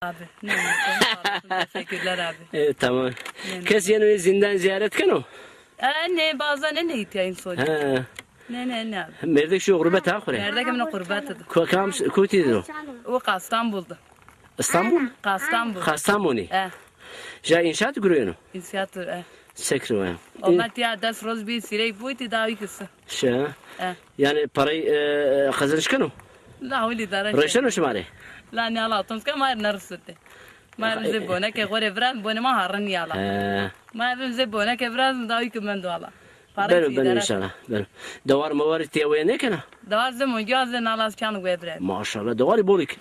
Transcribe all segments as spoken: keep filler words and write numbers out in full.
Abi, ne, ne, sağ olasın, teşekkürler abi. E, tamam. Ne, ne. Kes yeno ê zîndan zîyaret keno? E, ne, bazen ne, ne ihtiyacın soruyor? He. Ne, ne, ne abi. Mêrdek şîyo xurbet ha xo rê? Mêrdek mi ne xurbet di. Ko-, kam, kotî di o? O Kastanbul'du. Îstanbul? Kastanbul. Kastamonî. E. Ja înşaat girewtêno? Înşaat, e. Sekri waya. Ama tiya des roz bî sirey bûytî da wî kisi. Şe. E. Yanî parey, e, qezenc keno? La hewlî dara. Reşeno şima rê? La ne, Allah, tom ke ma rê nerisite. Ma rê zê boneke xo rê viraz, bonê ma harrin ya la. He. Ma rê zê boneke viraz, da wî ki mendo ala. Beno, beno, înşallah. Beno. Dewar mewar tiya weye nêkena? Dewar zê mongiya zê nala çan we bire. Maşallah, dewarî bolik.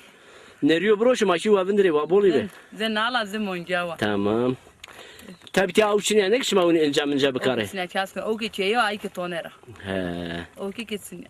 Nerîyo biro şima şî wa vindirê wa bolî be. Zê, zê nala zê mongiya wa. Tamam. Tabî tiya aw çinî ya, ne ki şima winî inca minca bikarê. O ki çinî ya, ças keno. O ki çeyo, ay ki tonera. He. O ki kesin ya.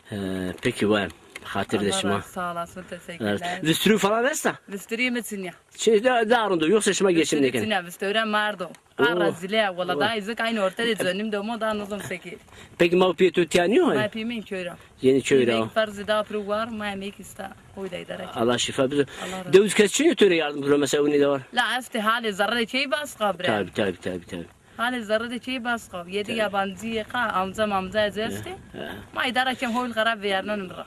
He, peki, wa. Xatir de şima. Allah razı, sağ olasın, teşekkürler. Evet. Visturî falan esta? Visturî mi çinî ya. Şey, da, da rind o, yoksa şima geçim nêkenê? Çinî ya, visturî merdo. Oo. Ara zile, wala da izin aynı ortada döndüm de, o da nizam seki. Peki, ma pîyê to tiya nîyo? Ma pîyê mi Yenîköy ra. Yenîköy ra. Yemek farzı da pro var, ma yemek ista. Oy da idare. Allah şifa bido. Allah razı olsun. Dewuz kes çinî to rê yardım kiro, mesela, winî de var? La, estê halê zerrê çey bas qabre. Tabii, tabii, tabii, tabii. Halê zerre de çey bas qaw. Yedi yabancı ye qa, amca mamca ez estê. He. Ma îdara kem hol xerab veyarnan mi ra.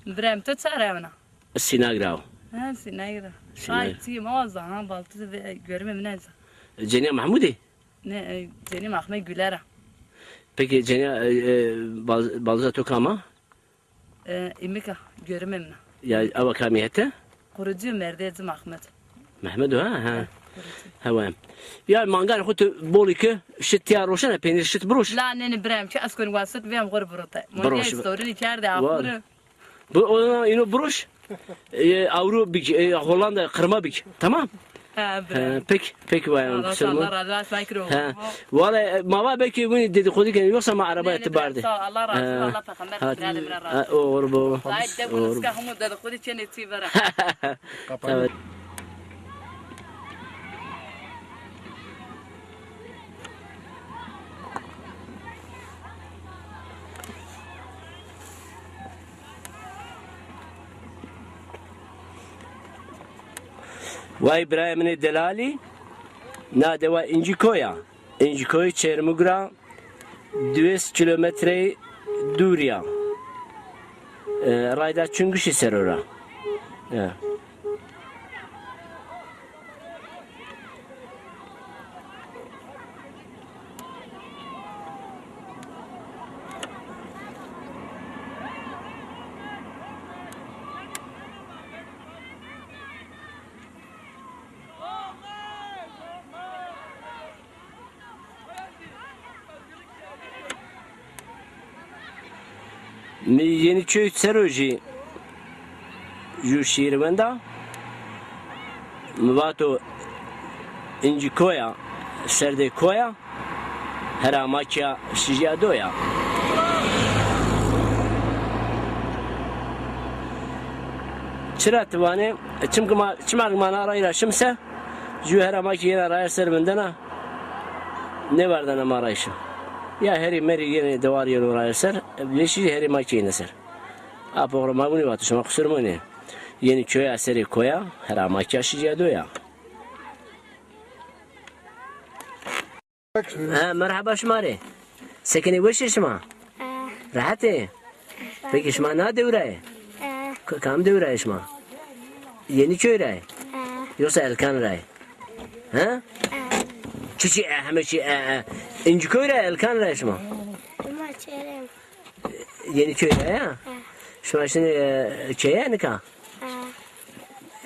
Birem to çare evna. Sînag ra o. Ha, Sînag ra. Sînag. Ay, çi ma zahan baltı de görme mi neza. Ceniya Mahmudî? Ne, e, Ceniya Mahmud Gülera. Peki Ceniya, e, e, bal-, balca to kama? E, îmika görümê min a. Ya, ewa kamî hete? Kurucu merdê ci Mehmet. Mehmet o, ha, ha. Kurucu. Hewa. Ya mangan xo tu bolî ki, şit tiya roşena, peynir şit biroş. La nene birem, çi ez kon wasit vem xor birote. Biroş. Monge storini kerde, wa-, axuru. Bu, ona ino biroş. E, Avru bik, e, Hollanda, kırma bik. Tamam. Ha, bira. Ha, peki, peki, vay, Allah, kusura Allah razı olsun, Aykro. Ha. Vallahi, e, ma va belki bunu dedikodu gene, yoksa ma arabaya ti bardî. Sağ ol, Allah razı olsun, Allah peygamber razı olsun. Ha, oğur bu. Zahid de bunu ska humu dedikodu çene ti vera. Tamam. Vay birayê min ê delalî, na dewa Încîkoy a. Încîkoy Çermug ra di wês kîlometrey dûrî ya. E, rayda Çunguşî ser o ra. E. Mi Yenîköy ser o jî ju şîîr wenda. Mi vato Încîkoy a, serdê koy a, hera ma kîya şijîya do ya. Çira ti vanê? Çimkî ma, çima ma na rayî ra şim se, ju hera ma kî yena raye ser vindena, nêvardena ma rayî şim. Ya herî merî yenê dewar yeno raye ser, vêşî herî ma kî yene ser. Apo xo ra ma winî vato, şima qusur monê. Yenîköy a, serê koy a, hera ma kîya şijîya do ya. Ha, merheba şima rê. Sekinî, weş ê şima? Ha. Rehet ê? Peki şima na dew ra yê? Ha. K-, kam dew ra yê şima? Yenîköy ra yê? Ha. Yoksa Elkan ra yê? Ha? Ha. Çiçî e, heme çî e, e. Încîkoy ra yê, Elkan ra yê şima? Şima çerem. Yenîköy ra ya? Ha. Şima şinê, e, keye nika? Ha.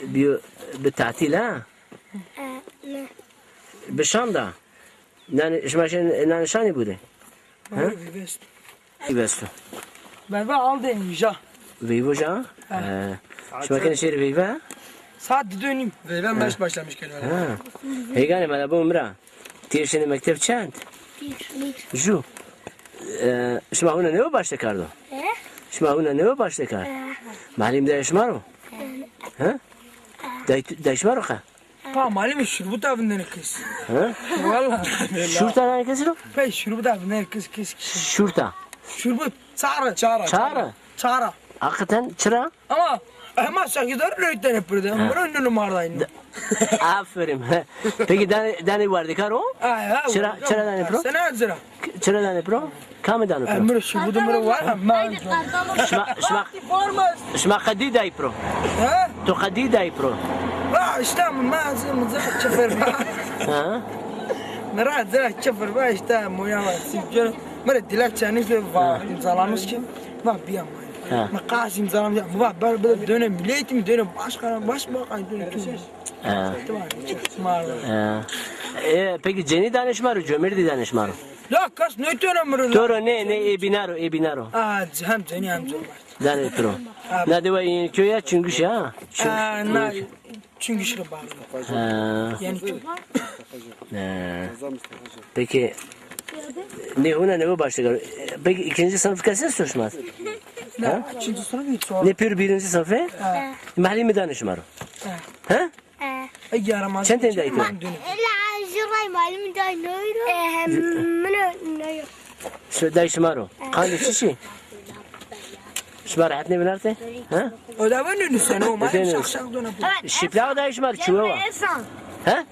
Bîyo bi tatîl ha? Ha, ne. Bi şan da? Nanê, şima şin nanê şanî bûrê? Ha? Veyve esto. Veyve esto. Veyve alde înja. Veyve ja? Ha. He. Şima kenê şêrê veyve? Saat didê nîm. Veyve meş başlamış kelime. Ha. Heyganê mela bo mi ra. Ti şinê mekteb çend? Bir. Bir. Ju. E, şima huna newe başle kardo? He? Şima huna newe başle kar? He. Malim de şima ro? He. He? Day, day şima ro ka? Pa, malim şurbuta vindene kes. He? Valla. Şurta ne kes o? Pe şurbuta vindene kes, kes, kes. Şurta. Şurbut, çara. Çara. Çara. Çara. Hakikaten çira. Ama Ama sakizar leytene pırdı. Ha. Mıra nunu mardayın. Aferin. Peki danê, danê werdikar o? Ay, ha, çira, werdikar. Çira danê pro? Sana zira. Çira danê pro? Kamê danê pro? Mıra şu bu da mıra var ama. Şima, şima, şima qedî day pro? Ha? Tu qedî day pro? Ha, işte ma zı, mı zı çifer var. Ha? Mıra zı çifer var işte moya var. Mıra dilek çanı ki var, imzalamış ki. Va bîya ma. Ha. Ma qas imzalam ya. Ma ber bir dönem milletim, dönem başkan, başbakan, dönem tüm. Ha. Tamam. Mar. Ha. E, peki cenî danê şima ro, comêrdî danê şima ro? La kas ne toro miro. Toro ne, ne ê bîna ro, ê bîna ro. Aa, hem cenî hem comêrdî. Danê toro. Abi. Na dewa în köye Çingüş ya. Çingüş. Aa, na. Çingüş ke bağlı. Ha. Yani köy. Ha. Peki ne huna ne bu başlık? Peki ikinci sınıf kes esto şima? Ha? İkinci sınıf hiç sor. Ne pür birinci sınıfı? Ha. Mahalli mi danê şima ro? Ha. Ha? Ey yaramaz. Çend tane dayı? Ela jiray malim day noyro. Hem mino noyro. Şu dayı şima ro. Qandê çi çi? Şima rehet nêbinarte? Ha? O da ben nuseno, ma şak şak dona. Şipla dayı şima ro çi wa? Ha?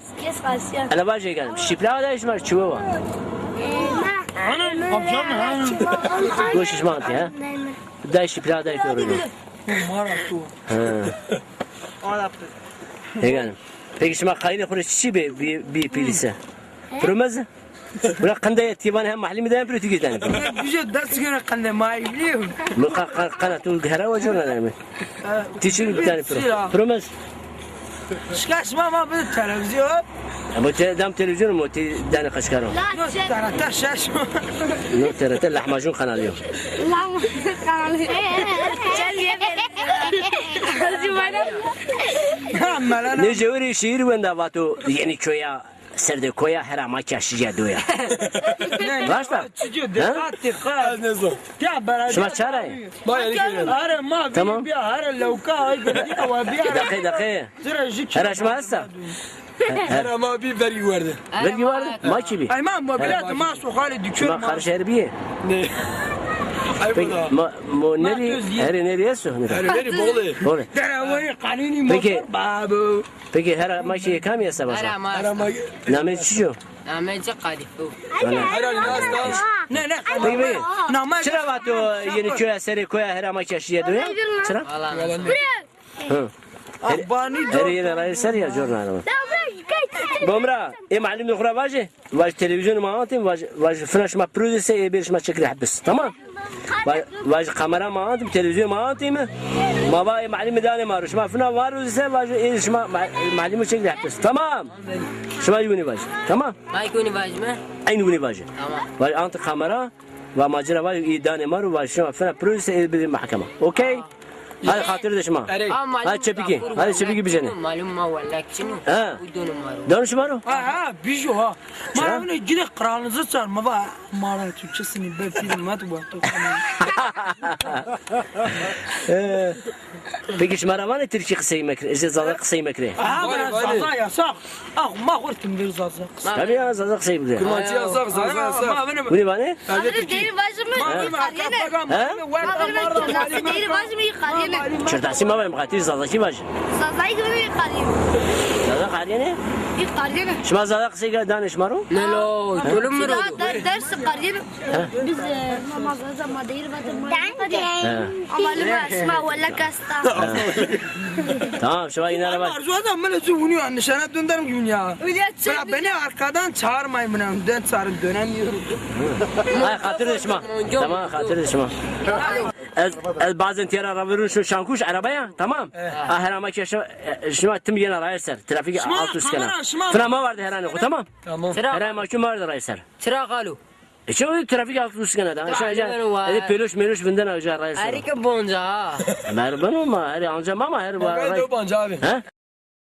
Ela vajê geldim. Şipla dayı şima ro çi wa? Goş şima ha? Dayı şipla dayı doğru. Mara tu. Ha. Hegan. Peki şima qayînê xo rê çiçî bê, bê, bê pîlîse? Piro meze? Bura qinde ye, tîvan hem mahlî mi de hem piro tî gî danê. Güzel ders göre qinde ma biliyor. Mi qa-, qa-, qana tu hera wa cor nanê mi? Tî çi danê piro? Piro meze? Şika şima ma bir televizyon. Ama te-, dam televizyon mu tî danê qeşkaro? No T R T şeş. No T R T lahmacun kanalı yok. Lahmacun kanalı. Çeliye verin. Nê cewirî şiir wenda vato Yeni köya, serdê koya, hera ma ke şîya doya. Raşt a? Çiçî, dikkat, dikkat. Ez nêzon. Ya beraber. Şima çara yê? Ma Yeni köy. Hera ma bî, tamam. Bîya, hera lewka, ay bîya, wa bîya. Deqe, deqe. Zira jî. Hera şima esta? Hera ma bî vergî werde. Vergî werde? Ma kî bî? Ay ma mobilyat ma soxalê dükkan ma. Ma karşı her bîye. Ne? Ay. Peki, ma, mo nerî, herê nerî esto? Herê nerî, Bolu. Bolu. Derewoyê Qanînî. Peki. Motor babo. Peki, hera ma kî kamî esta başa? Hera ma. Hera ma. Namê çi yo? Namê ci Qadîfo. Hera nasta. Ne, ne. Peki, peki. Namê. Çira vato Yeni köya, serê koya, hera ma kî şîya doya? Çira? Valla. Hı. Herê yena rayê ser ya cor nano. Bomra, ê malimê xo ra vaje, vaj televîzyonê ma antîm, vaj, vaj fina şima piro de se, ê bêrê şima çekirê hepis. Tamam? Vaj, vaj kamera ma antîm, televîzyon ma antîm. Ma va ê malimî danê ma ro. Şima fina varo de se, vaj ê şima ma-, malimî çekirê hepis. Tamam? Şima yî winî vaj. Tamam? Ay winî vaj mi? Eynî winî vaje. Tamam. Vaj antî kamera. Va ma ci ra va, î danê ma ro, va şima fina piro se, ê bidê mehkema. Okey? Hadi xatir de şima. Hadi çepikî. Hadi çepikî bijenê. Malum ma wellek çin o. Ha. Dano şima ro? Ha, ha, bijo ha. Ma ra vînê gidê kralınızı çağır. Ma va, ma ra Türkçesini be film at bu. Peki şima ra vanê tirkî qisey mekerê, ê Zaza qisey mekerê? Ha, vanê, vanê. Zaza yasax. Ah, ma xo tim ver Zaza. Tabii ya, Zaza qisey bikirê. Kurmancî yasax, Zaza yasax. Winî vanê? Abi de deri vajîme, qarîyene. Ha? Abi de deri vajîme, qarîyene. Çirtasî ma vajîme, qatî Zazakî vajî. Zazakî vajîme, qarîyene. Zaza qarîyene? Qarîyene. Şima Zaza qisey danê şima ro? Ne lo, tolum mi ro? Ders qarîyene. Biz, e, ma Zaza ma deri vajîme. He. Ama lima şima wellek esta. Tamam, şima îna ra vaj. Arzu adam, ben özü bunu ya, nişana döndürüm ki bunu ya. Bırak beni arkadan çağırmayın bunu. Ben çağırın, dönemiyorum. Ay, xatir de şima. Tamam, xatir de şima. Ez, ez bazen tîya ra raverun şu şankuş arabaya, tamam. A, hera ma kî şima, şima tim yena rayê ser. Trafik alt üst kena. Fina ma vardı heranê xo, tamam. Tamam. Hera ma kî ma vardı rayê ser. Çira xalo. E, çi o trafik altı üst kena da. Aşağı aşağı. Hadi peloş meloş vindena uca raysa. Erike bonca ha. Mer beno ma, hadi anca mama her var. Ben de bonca abi. Ha?